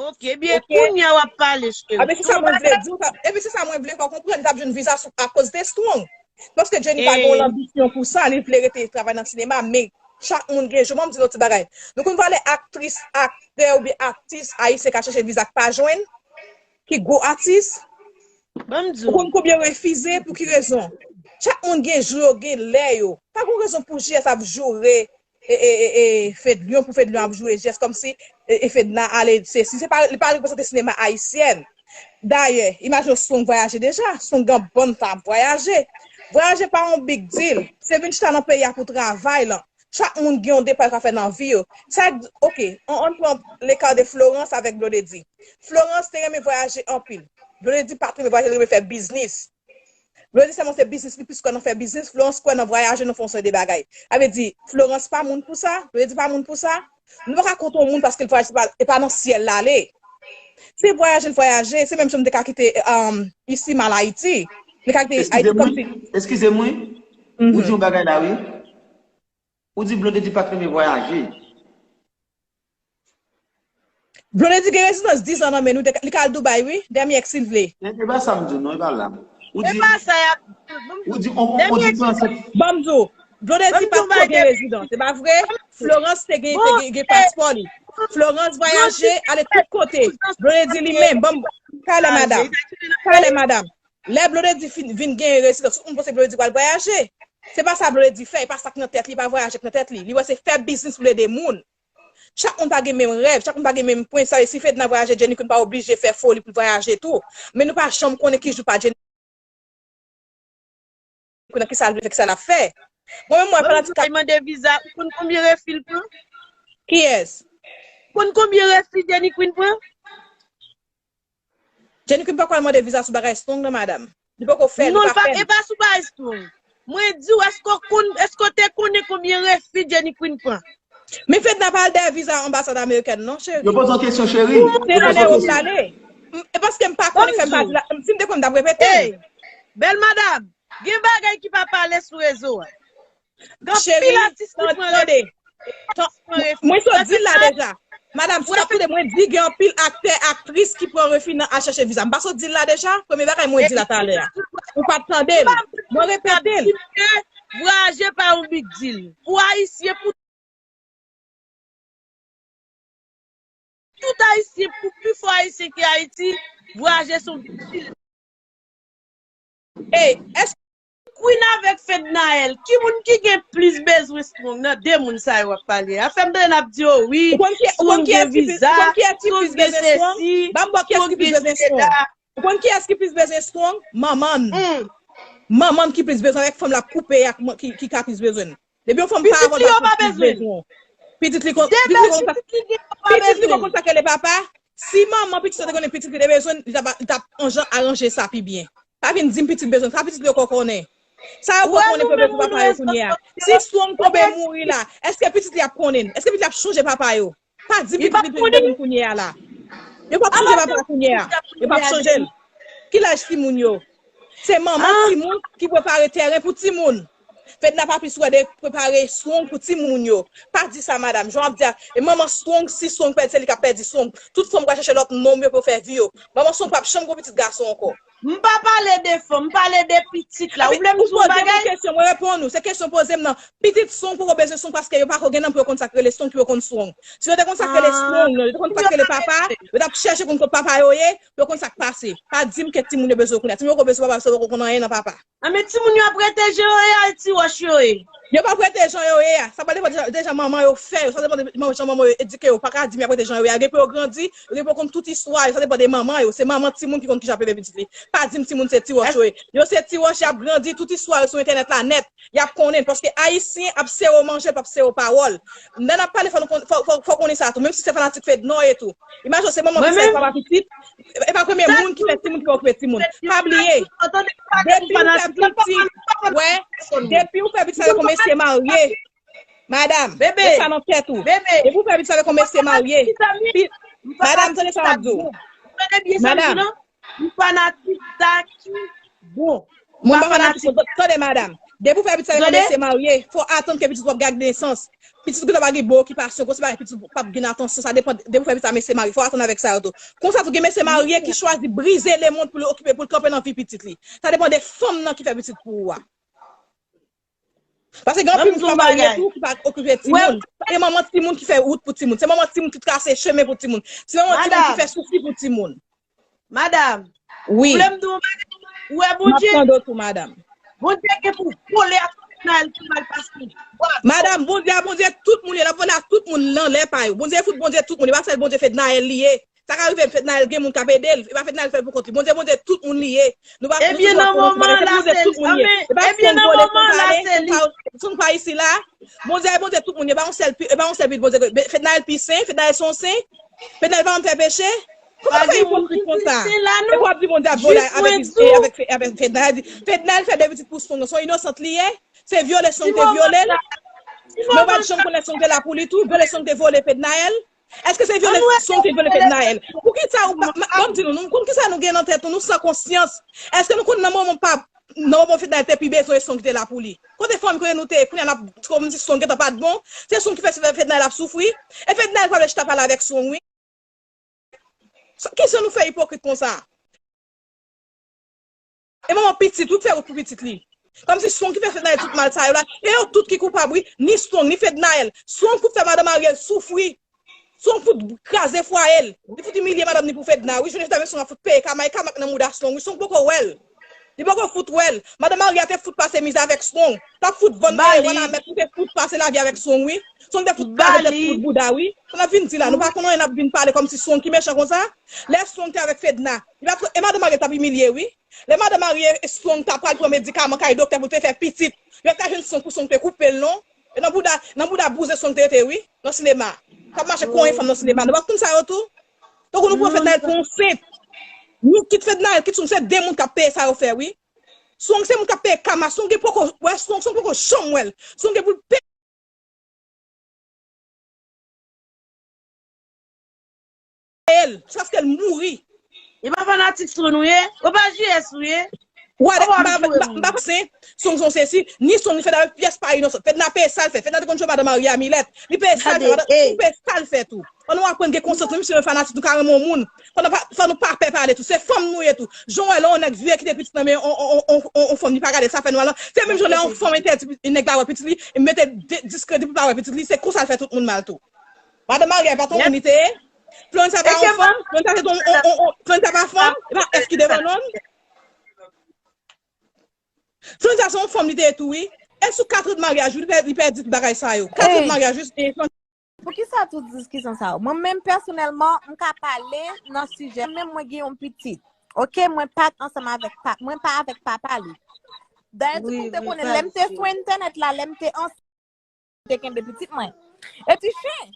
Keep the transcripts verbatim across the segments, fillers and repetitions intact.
Ok, ebyen, kounye a w ap pale, cheri. Ebyen, se sa mwen vle di w, ebyen, se sa mwen vle fè w konprann, li t ap jwenn viza sou, akoz de Strong. Paske Jenny pa gen yon lanbisyon pou sa, li vle rete travay nan sinema, men chak moun gen jou. Mwen, m di nou ti bagay. Nou konn valè aktris, aktè oubyen atis ayisyen k ap chèche viza k pa jwenn, ki gwo atis? Ou konn konbyen yo refize, pou ki rezon? Chak moun gen jou yo, gen lè yo. Pa gen rezon pou J S ap joure e, e, e, e, Fedlion, pou Fedlion ap joure J S kòmsi e, e Fedna ale sesi. Se pa, li pa reprezante sinema ayisyèn. Dayè, imajine w, Strong vwayaje deja. Strong gen yon bann tan ap vwayaje. Vwayaje pa yon big deal. Se vin chita nan peyi a pou travay lan. Chak moun gen yon depa yo ka fè nan vi yo. Sa, ok, ann, ann pran leka de Florence avèk Blondedy. Florence te renmen vwayaje anpil. Blondedy pa t renmen vwayaje, li renmen fè biznis. Blondedy sèlman se biznis li plis kwè nan fè biznis. Florence kwè nan vwayaje, nan fè yon seri de bagay. Sa vle di, Florence pa moun pou sa, Blondedy pa moun pou sa. Nou pa ka kont yon moun paske l vwayaje, se pa, e pa nan syèl l ale. Se vwayaje l vwayaje, se menm jan m te ka kite, um, isi m al Ayiti. M te ka kite Ayiti kòmsi. Eskize m, wi. Ou di yon bagay la, wi. Ou di Blondedy pa t renmen vwayaje. Blondedy gen rezidans diz an nan men nou, li ka al Dubai, wi, dènye èks li vle. E, e pa sa m di w, non, e pa la. Ou di, ou di, on, on, on diferans ant. Ban m di w, Blondedy pa t twò gen rezidans, se pa vre? Florence te gen, te gen, gen paspò li. Florence vwayaje, ale tout kote. Blondedy li menm, ban m, talè madanm, talè madanm. Lè Blondedy fin, vin gen rezidans, tout moun panse Blondedy pral vwayaje. Se pa sa Blondedy fè, e pa sa k nan tèt li, e pa vwayaje k nan tèt li. Li wè se fè biznis pou l ede moun. Chak moun pa gen menm rèv, chak moun pa gen menm pwen. Sa vle di, si Fedna vwayaje, Jenny Queen pa oblije fè foli pou l vwayaje tou. Men nou pa janm konnen ki jou pa Jenny Queen, nan ki sa l vle fè, ki sa l ap fè. Mwen menm, mwen fanatik. Mwen mande viza, ou konn konbyen refi l pran? Kiyès? Ou konn konbyen refi Jenny Queen pran? Jenny Queen poko al mande viza sou bagay Strong nan, madanm. Li poko fè l, li pa fè l. Non, e pa sou bagay Strong. Mwen di w, èske w konn, èske w te konnen konbyen refi Jenny Queen pran? Men Fedna pa al dèyè viza anbasad amerikèn, non, cheri. Yo poze w kesyon, cheri. Se nan Ewòp l ale. E paske m pa konnen fè m pa di la. Si m te konn, m t ap repete l. Bèl madanm, gen bagay ki pa pale sou rezo a. Cheri, tande. Mwen sot di l la deja. Madanm, si w ap tande, mwen di gen anpil aktè, aktris ki pran refi nan al chèche viza. M pa sot di l la deja? Premye bagay mwen di la talè a. Ou pa t tande l. Mwen repete l. Vwayaje pa yon big deal. Pou Ayisyen, pou tout Ayisyen, pou pifò Ayisyen ki Ayiti, vwayaje se yon big deal. Ey, èske Queen avèk Fednaelle, ki moun ki gen plis bezwen Strong nan de moun sa yo w ap pale a? Fè m tande n ap di, o wi, Strong gen viza, Strong gen sesi, Strong gen sela. Ou konn kiyès ki plis bezwen Strong? Manman l. Manman l ki plis bezwen avèk fanm l ap koupe ak ki, ki ka plis bezwen l. Depi yon fanm pa avè w, l ap plis bezwen w. Pitit li konn, pitit li konn sa, pitit li konn sa k rele papa. Si manman pitit sa te konnen pitit li te bezwen, li t ap, li t ap anjan aranje sa pi byen. Pa vin di m pitit bezwen, sa pitit li yo ko konnen. Sa yo ko konnen pou yo bezwen papa yo kounye a. Si Strong tonbe mouri la, èske pitit li ap konnen? Èske pitit li ap chonje papa yo? Pa di pitit li pitit bezwen kounye a la. Yo p ap chonje papa kounye a. Yo p ap chonje l. Ki laj timoun yo? Se manman timoun ki prepare tèren pou timoun. Fedna pa plis wè de prepare Strong pou timoun yo. Pa di sa, madanm. Jan w ap di a, e manman Strong, si Strong pèdi, se li k ap pèdi Strong. Tout fanm pral chèche lòt nonm yo pou yo fè vi yo. Manman Strong p ap janm gon pitit gason ankò. M pa pale de fanm, m pale de pitit la. Ou vle m di w yon bagay? Ou poze m kesyon, mwen reponn ou. Se kesyon w poze m nan. Pitit Strong poko bezwen Strong paske yo pako gen nanm pou yo konn sa k rele Strong, pou yo konn Strong. Si yo te konn sa k rele Strong, yo te konn sa k rele papa, yo t ap chèche konn kot papa yo ye, pou yo konn sa k pase. Pa di m ke timoun yo bezwen w kounye a. Timoun yo poko bezwen papa, paske yo poko konn anyen nan papa. A, men timoun yo ap rete jan yo ye a, ti wòch yo ye. Yo p ap rete jan yo ye a. Sa pral depann de jan, de jan manman yo fè yo. Sa depann de jan manman yo edike yo. Ou pa ka di m y ap rete jan yo ye a. Gen pou yo grandi, yo gen pou yo konn tout istwa yo. Sa depann de manman yo. Se manman timoun ki konn kijan pou leve pitit li. Pa di m timoun se ti wòch yo ye. Yo se ti wòch, y ap grandi, tout istwa yo sou entènèt la nèt. Y ap konnen, paske Ayisyen ap sere w manje, l p ap sere w pawòl. Lè n ap pale, fò nou konn, fò, fò, fò w konnen sa tou, menm si se fanatik Fedna w ye tou. Imajine w, se manman ki sere papa pitit, e pa premye moun ki fè timoun ki okipe timoun. Pa bliye, depi w fè pitit, wè, depi w fè pitit, sa vle kòmanse marye. Madanm, met sa nan tèt ou. Depi w fè pitit, sa vle kòmanse marye. Madanm, tande sa m ap di w. Madanm, M fanatik sa ki bon. Mwen pa fanatik, tande, madanm. Depi w fè pitit avèk yon mesye marye, fò atann ke pitit w ap gen nesans. Pitit ou gentan pa gen bon okipasyon, konsa bagay pitit ou p ap gen atansyon, sa depann, depi w fè pitit a mesye marye, fò atann avèk sa yo tou. Konsa tou gen mesye marye ki chwazi brize lemonn pou l okipe, pou l kanpe nan vi pitit li. Sa depann de fanm nan ki fè pitit pou ou a. Paske gen anpil moun ki pa marye tou, ki pa okipe timoun. Gen manman timoun ki fè wout pou timoun. Se manman timoun ki trase chemen pou timoun. Se manman timoun ki fè soufri pou timoun. Madam, wi. Ou vle m di w, madam, ou wè Bondye? M ap tande w tou, madam. Bondye gen pou vole ak Fednaelle tou mal pase. Madam, Bondye a Bondye tout moun ye, l ap vole ak tout moun nan lè pa yo. Bondye fout Bondye tout moun, e pa sèl Bondye Fednaelle li ye. Sa ka rive Fednaelle gen moun k ap ede l, e pa Fednaelle fè l pou kont li. Bondye, Bondye tout moun li ye. Nou pa, nou tout wè konnen se Bondye tout moun ye. E pa Strong vole Strong ale, Strong pa isi la. Bondye, Bondye tout moun ye, e pa yon sèl, e pa yon sèl pitit Bondye. Fednaelle pi sen, Fednaelle se yon sen. Fednaelle pa janm fè peche. Kòman w fè ipokrit konsa? Epi w ap di Bondye ap vole avèk, avèk, avèk Fednaelle. Fednaelle fè de pitit pou Strong, se yon inosant li ye. Se vyole Strong te vyole l. Men w pa t janm konnen Strong te la pou li tou. Vyole Strong te vole Fednaelle. Èske se vyole Strong te vyole Fednaelle? Poukisa ou pa, ban m di nou, nou konn kisa nou gen nan tèt nou, nou san konsyans. Èske nou konn nan moman pa, nan moman Fednaelle te pi bezwen Strong ki te la pou li? Kote fanmi kote nou te ye, kounye a n ap kòmsi Strong gentan pa t bon. Se Strong ki fè Fednaelle ap soufri. E Fednaelle pa vle chita pale avèk Strong, wi. Sa, kisa nou fè ipokrit konsa? E manman pitit, ou fè wout pou pitit li. Kòmsi Strong ki fè Fednaelle tout mal sa yo la. E yo tout ki koupab, wi. Ni Strong, ni Fednaelle. Strong fout fè madanm Ariel soufri. Strong fout kraze fwaye l. Li fout imilye madanm ni pou Fedna. Wi, jounen jodi a, men Strong ap fout peye kama, e kama k nan mouda Strong. Wi, Strong poko wè l. Li poko fout wè l. Madanm Ariel te fout pase mizè avèk Strong. T ap fout vann kay, wè la mèt, li te fout pase lavi avèk Strong, wi. Strong te fout kraze tèt tout bouda, wi. Sa n ap vin di la, nou pa konn anyen, n ap vin pale kòmsi Strong ki mechan konsa. Lè Strong te avèk Fedna, li pa t, e madanm Ariel t ap imilye, wi. Lè madanm Ariel, Strong t ap pral pran medikaman kay doktè pou l te fè pitit. Yo te jwenn Strong pou Strong te koupe l, non. E nan bouda, nan bouda bouzen Strong te rete, wi, nan sinema. K ap mache konyen fanm nan sinema. Nou pa konn sa yo tou? Tankou nou pran Fedna pou yon sent. Nou kit Fedna, kit Strong, se de moun k ap peye sa yo fè, wi. Strong se moun k ap peye kama. Strong gen poko, wè, Strong, Strong poko janm wè l. Strong gen pou l peye l jiskaske l mouri. E pa fanatik Strong ou ye? Ou pa J S ou ye? Wè, m pa, m pa, m pa panse Strong se yon sesi, ni Strong ni Fedna, pyès pa inosant. Fedna peye sa l fè. Fedna te konn jwe madanm Ariel Milèt. Li peye sa l fè, li peye sa l fè tou. Fò nou aprann gen konsyans, menm si nou fanatik, nou ka renmen yon moun. Fò nou pa, fò nou pa pè pale tou. Se fanm nou ye tou. Jan w wè lè yon nèg vire kite pitit nan men yon, yon, yon, yon, yon fanm, li pa gade, sa fè nou mal. Se menm jan lè yon fanm entèdi nèg la wè pitit li, e mete de, diskredi pou l pa wè pitit li, se konsa l fè tout moun mal tou. Madanm Ariel pa t yon moun li te ye. Florensa pa yon fanm, Florensa se yon, yon, yon, yon, Florensa pa fanm, e pa F ki devan non l. Florensa se yon fanm li te ye tou, wi. E sou kat an maryaj, wi, li pè-, li pèdi tout bagay sa yo. Kat an maryaj, wi, e Florensa. Poukisa tout diskisyon sa yo? Mwen menm pèsonèlman, m ka pale nan sijè. Mwen menm mwen gen yon pitit. Oke, mwen pa t ansanm avèk pa, mwen pa avèk papa li. Dayè tout moun te konnen, lè m te sou entènèt la, lè m te ansent, te kenbe pitit mwen. E ti chen,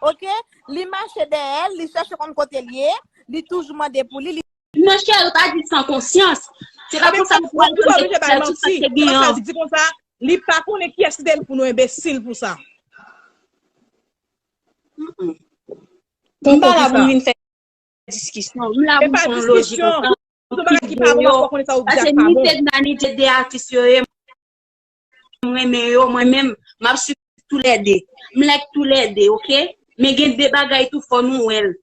oke, li mache dèyè l, li chèche konn kote l ye, li toujou mande pou li, li Monchè, yo ta di san konsyans. Se pa konsa nou pral tande tout sa ki gen an. Di konsa, li pa konnen kiyès ki te li pou nou enbesil pou sa. M pa la pou m vin fè diskisyon. M la pou m fè yon lojik ansanm. Tout bagay ki pa bon, pa konnen sa ou di ak pa bon. Paske ni Fedna ni Jay de atis yo ye. M renmen yo, mwen menm, m ap swiv toulède. M like toulède, oke? Men gen de bagay tou fò nou wè l.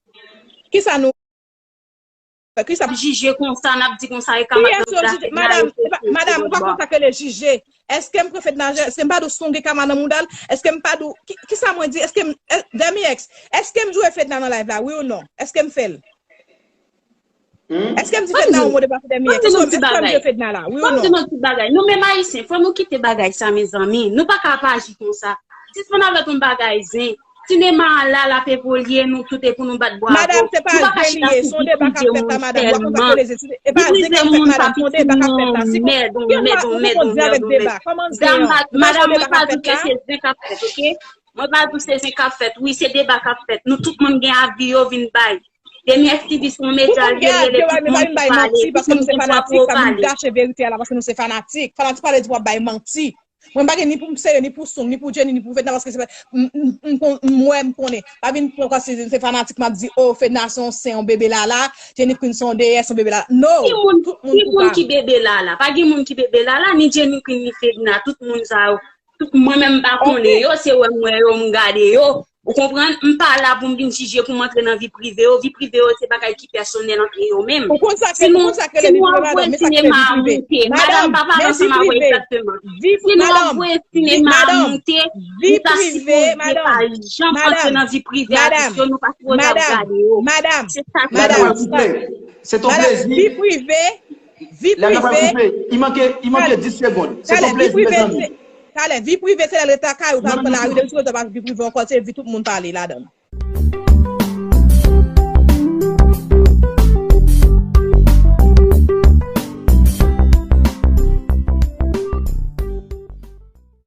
Kisa nou wè? Kisa n ap jije konsa, n ap di konsa e ka madanm Dafedna yo. Madanm, ou pa konn sa k rele jije. Èske m pran Fedna, èske m pa di w Strong gen kama nan mouda l? Èske m pa di w, ki, kisa mwen di? Èske m, Demi X, èske m joure Fedna nan live la, wi ou non? Èske m fè l? Èske m di Fedna yon mo de pa Fedna? Èske m di Fedna la? Wi ou non? Fò m di nou ti bagay. Nou menm Ayisyen, fò nou kite bagay sa, mezanmi. Nou pa ka ap aji konsa. Sispann avèk yon bagay zen. Sinema a la, l ap evolye, nou tout e pou nou bat bravo. Madanm, se pa zen li ye, se yon deba k ap fèt la, madanm. Ou pa konn sa k rele zen. E pa zen k ap fèt, madanm, se yon deba k ap fèt la. Si konn, kòman, kòman ou kondi avèk deba? Kòman zen an? Madanm, mwen pa di w ke se zen k ap fèt, oke? Mwen pa di w se zen k ap fèt. Wi, se deba k ap fèt. Nou tout moun gen avi yo vin bay. Demi X T V se yon medya l ye, l rele, tout moun gen dwa pou yo pale. Paske nou se fanatik, sa vin gache verite a la, paske nou se fanatik. Fanatik pa vle di w ap bay manti. Mwen m pa gen ni pou m sere, ni pou song, ni pou Jenny, ni pou Fedna, paske se pa, m, m, m kon- m wè, m konnen. Pa vin pran kòm si se fanatik m ap di, oh, Fedna se yon sen, yon bebe lala, Jenny Queen se yon deyès, yon bebe lala. No! Ki moun, Tout ki moun pou moun pa. Ki bebe lala? Pa gen moun ki bebe lala, ni Jenny Queen, ni Fedna. Tout moun sa yo, tout mwen menm m pa konnen yo, se wè m wè yo, m gade yo. Ou konprann? M pa la pou m vin jije, pou m antre nan vi prive yo. Vi prive yo, se bagay ki pèsonèl ant yo menm. Ou konn sa ke, Si ou nou, konn sa ke si le vi nou prive, ap voye madanm, men sa ke le vi sinema a prive. moute, madanm Madanm, pa pale men vi ansanm avè prive. egzakteman. Vi, Si nou ap madanm, voye vi, sinema a madanm, moute, vi nou ta prive, sipoze pa madanm, janm antre madanm, nan vi prive madanm, atis yo, nou pa sipoze ap madanm, gade yo. Madanm, Se sa ki Madanm, madanm, s'il vous plaît, c'est ton madanm, plaisir. Vi prive, vi Lè n ap prive. Koupe, il manque, il manque dix secondes. C'est Talè, ton vi plaisir, mes prive, amis. se- talè, vi prive, se lè l rete lakay ou, ou pa Non, pran non, lari, non. depi sou rezo pa vi prive ankò, se vi tout moun pale ladan.